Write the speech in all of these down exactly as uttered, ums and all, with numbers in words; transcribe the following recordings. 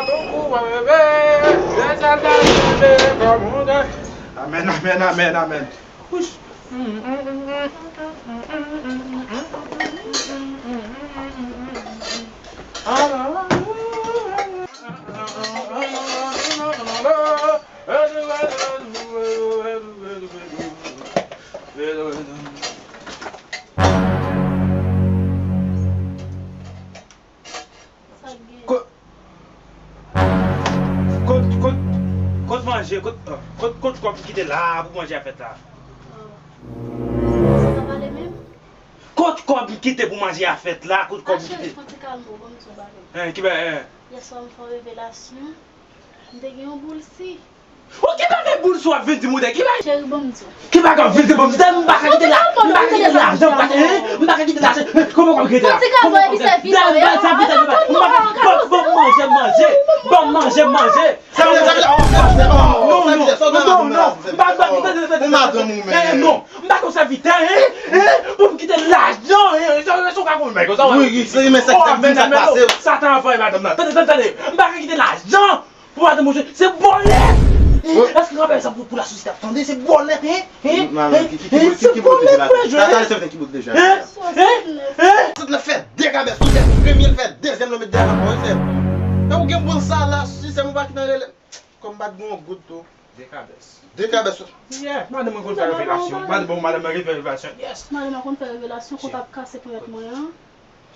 Tankou bebe, lè sèl ta bebe kòm on dè. Amèn, amèn, amèn, amèn. Wouch. Sa k gen? Ko-, kot, kot, kot manje, kot, kot, kot kòb m kite la pou manje a fèt la? Oh. Sa ka pale menm? Kot kòb m kite pou manje a fèt la? Kot kòb m kite? Ah, cheri, fè yon ti kalme w, ban m di w yon bagay. Hein, ki bagay, hein? Yèswa m fè yon revelasyon. M te gen yon boul si. Ou ki bagay boul si w ap vin di m ou te, ki bagay? Cheri, ban m di w. Ki bagay w ap vin di m, ban m di w, m pa ka kite la, m pa ka kite lajan, m pa ka, hein? M pa ka kite lajan, kòman w ap kite la? Fè yon ti kalme w epi sèvi m, hein? Ban m manje, m manje. Ban m manje, m manje. Sa vle di, sa vle di, oh, oh, oh, non, non, non, non, m pa, m pa, tande, tande, tande, tande, eh, non, m pa konn sèvitè, hein, hein, pou m kite lajan, hein, sa, sa w ka konn bagay konsa, wi, wi, se, men sa ki, oh, sa ki, men, sa ki men, pase. Satan anvayi madanm nan. Tande, tande, tande, m pa ka kite lajan pou madanm mwen, se vòlè. Wi. Èske w rapèl sa pou, pou lasosyete ap tande? Se vòlè, hein, hein, hein, se vòlè pou jwe. Talè, talè, sèvitè, ki bout deja? Hein? Hein? Hein? Sot la fè de kabès, ou fè premye, l fè dezyèm, l met dèyè ankò, wi, sè. E ou gen boul sa la, si sè, ou pa kite nan rele. Kòm m pa t gen yon goud tou. De kabès. De kabès. Yeah, madanm mwen konn fè revelasyon. Madanm, bon, madanm mwen konn fè revelasyon. Yes. Madanm mwen konn fè revelasyon, kont ap kase ponyèt mwen an.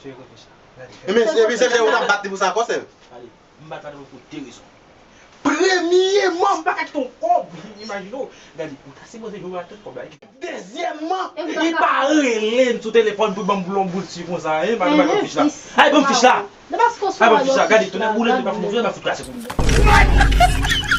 Cheri, kote sa? Gade. Epi, epi se lè ou t ap bat li pou sa ankò, sè? Gade, m bat madanm mwen pou de rezon. Premyèman, m pa ka kite yon kòb. Imajine w. Gade, ou ta sipoze jwe ak tout kòb la. Dezyèmman, li pa rele m sou telefòn pou l ban m yon boul si konsa, hein, madanm, ban m fich la. Ay, ban m fich la. Ay, ban m fich la. Gade, tonnè boule m, li pa foutre, li pa foutre kase pou m.